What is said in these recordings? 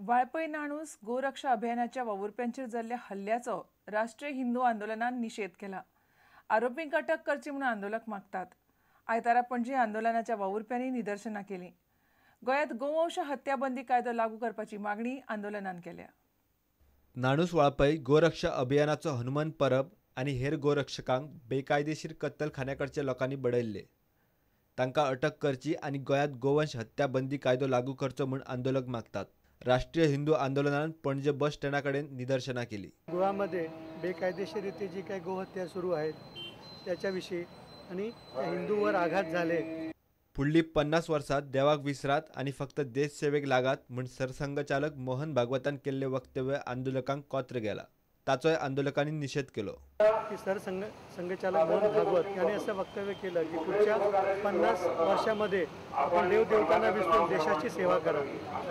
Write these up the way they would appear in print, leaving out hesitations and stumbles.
वाळपय नाणूस गोरक्षा अभियानाच्या वावुरप्यांचेर जाल्ल्या हल्ल्याचो राष्ट्रीय हिंदू आंदोलनान निशेध केला. आरोपींक अटक करची म्हणून आंदोलक मागतात. आयतारा पणजे आंदोलनाच्या वावुरप्यांनी निदर्शनां केलीं. गोंयांत गोवंश हत्या बंदी कायदो लागू करपाची मागणी आंदोलनान केल्या. नाणूस वाळपय गोरक्षा अभियानाचो हनुमान परब आनी हेर गोरक्षकांक बेकायदेशीर कत्तलखान्याकडच्या लोकांनी बडयल्ले. तांकां अटक करची आनी गोंयांत गोवंश हत्या बंदी कायदो लागू करचो म्हूण आंदोलक मागतात. राष्ट्रीय हिंदू आंदोलनान पणजे बस स्टँडा कडेन निदर्शनां केली. गोव्यामध्ये बेकायदेशीररित्या जी काही गोहत्या सुरू आहेत त्याच्याविषयी आणि हिंदूवर आघात झाले. फुडली 50 वर्सां देवाक विसरात आनी फक्त देश सेवेक लागात म्हूण सरसंघचालक मोहन भागवतान केल्ले वक्तव्य आंदोलकांक कोत्र गेला. ताचोय आंदोलकांनी निषेध केलो. की सरसंघचालक मोहन भागवत यांनी असं वक्तव्य केलं की पुढच्या 50 वर्षामध्ये आपण देवदेवतांना विसरून देशाची सेवा करा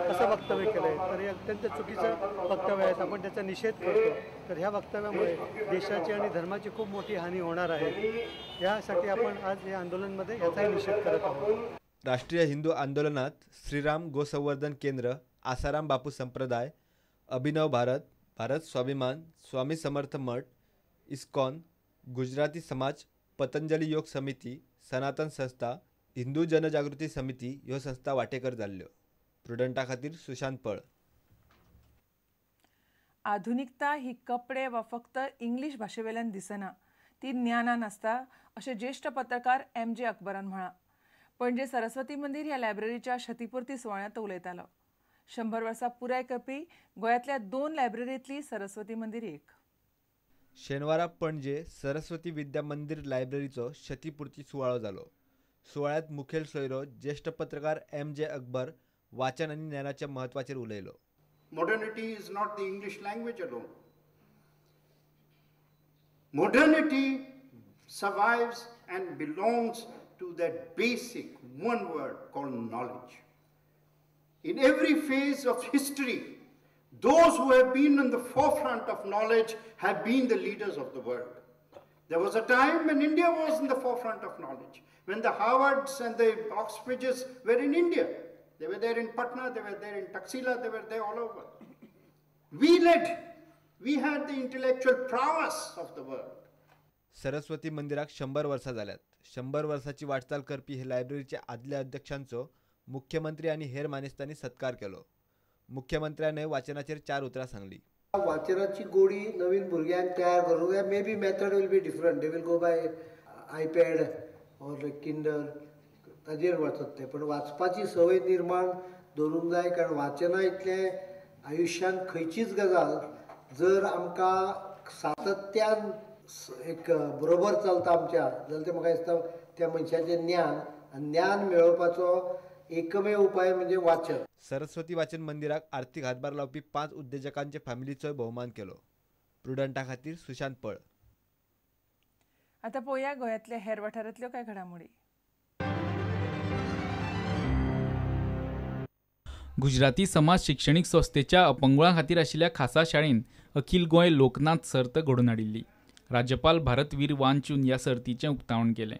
असं वक्तव्य केलं आहे. तर हे अत्यंत चुकीचं वक्तव्य आहे, आपण त्याचा निषेध करतो. तर ह्या वक्तव्यामुळे देशाची आणि धर्माची खूप मोठी हानी होणार आहे, यासाठी आपण आज या आंदोलनामध्ये याचाही निषेध करत आहोत. राष्ट्रीय हिंदू आंदोलनात श्रीराम गोसंवर्धन केंद्र, आसाराम बापू संप्रदाय, अभिनव भारत, भारत स्वाभिमान, स्वामी समर्थ मठ, इस्कॉन, गुजराती समाज, पतंजली योग समिती, सनातन संस्था, हिंदू जनजागृती समिती ह्यो संस्था वाटेकर जाल्ल्यो. प्रुडंटा खातीर सुशांत पळ. आधुनिकता ही कपडे वा फक्त इंग्लीश भाशेवेल्यान दिसना, ती ज्ञानान आसता अशें ज्येश्ठ पत्रकार एम जे अकबरान म्हळां. पणजे सरस्वती मंदिर ह्या लायब्ररीच्या शतीपूर्ती सुवाळ्यांत उलयतालो. 100 वर्सां पुराय करपी गोंयांतल्या 2 लायब्ररींतली सरस्वती मंदिर एक. शेनवारा पणजे सरस्वती विद्या मंदिर लायब्ररीचो शतीपूर्ती सुवाळो जालो. सुवाळ्यांत मुखेल सोयरो ज्येश्ठ पत्रकार एम जे अकबर वाचन आनी ज्ञानाच्या म्हत्वाचेर उलयलो. Modernity is not the English language alone. Modernity survives and belongs to that basic one word called knowledge. In every phase of history, those who have been in the forefront of knowledge have been the leaders of the world. There was a time when India was in the forefront of knowledge, when the Harvards and the Oxbridges were in India. They were there in Patna, they were there in Taxila, they were there all over. We led, we had the intellectual prowess of the world. Saraswati मंदिराक 100 वर्सां जाल्यात. 100 वर्सांची वाटचाल करपी हे लायब्ररीच्या आदल्या अध्यक्षांचो मुख्यमंत्री आनी हेर मानेस्तांनी सत्कार केलो. मुख्यमंत्र्यान वाचनाचेर 4 उतरां सांगली. वाचनाची गोडी नवीन भुरग्यांक तयार करूंक जाय. May be method will be different, they will go by iPad or Kindle, ताजेर वचत ते, पण वाचपाची संवय निर्माण दवरूंक जाय. कारण वाचना इतलें आयुश्यांत खंयचीच गजाल जर आमकां सातत्यान एक बरोबर चलता आमच्या जाल्यार तें म्हाका दिसता त्या मनशाचें ज्ञान, आनी ज्ञान मेळोवपाचो एकमेव उपाय म्हणजे वाचन. सरस्वती वाचन मंदिराक आर्थिक हातभार लावपी 5 उद्देजकांचे फॅमिलीचोय भोवमान केलो. प्रुडंटा खातीर सुशांत पळ. आतां पळोवया गोंयांतल्या हेर वाठारांतल्यो कांय घडामोडी. गुजराती समाज शिक्षणीक संस्थेच्या अपंगुळां खातीर आशिल्ल्या खासा शाळेन अखिल गोंय लोकनाच सर्त घडोवन हाडिल्ली. राज्यपाल भारतवीर वांचून ह्या सर्तीचें उक्तावण केलें.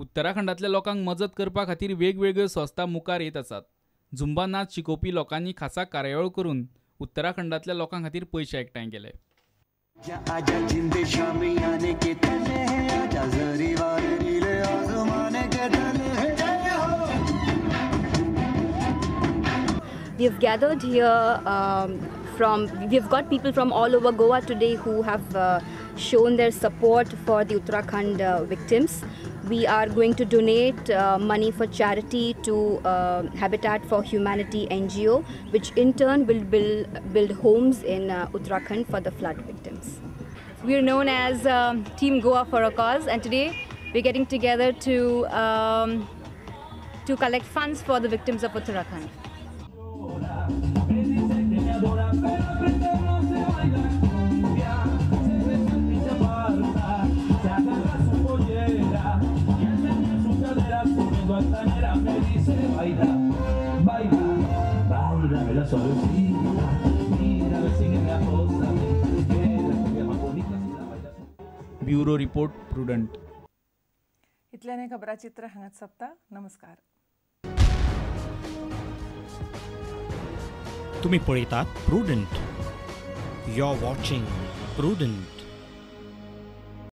उत्तराखंडातल्या लोकांक मजत करपा खातीर वेगवेगळ्यो संस्था मुखार येत आसात. झुंबा नाच शिकोवपी लोकांनी खासा कार्यावळ करून उत्तराखंडातल्या लोकां खातीर पयशे एकठांय केले. We have gathered here we've got people from all over Goa today who have shown their support for the Uttarakhand victims. We are going to donate money for charity to Habitat for Humanity NGO, which in turn will build homes in Uttarakhand for the flood victims. We are known as Team Goa for a Cause, and today we're getting together to collect funds for the victims of Uttarakhand. Bureau report, Prudent. इतल्याने खबराचित्र हांगाच सोंपता. नमस्कार. तुम्ही पळयतात Prudent. You are watching Prudent.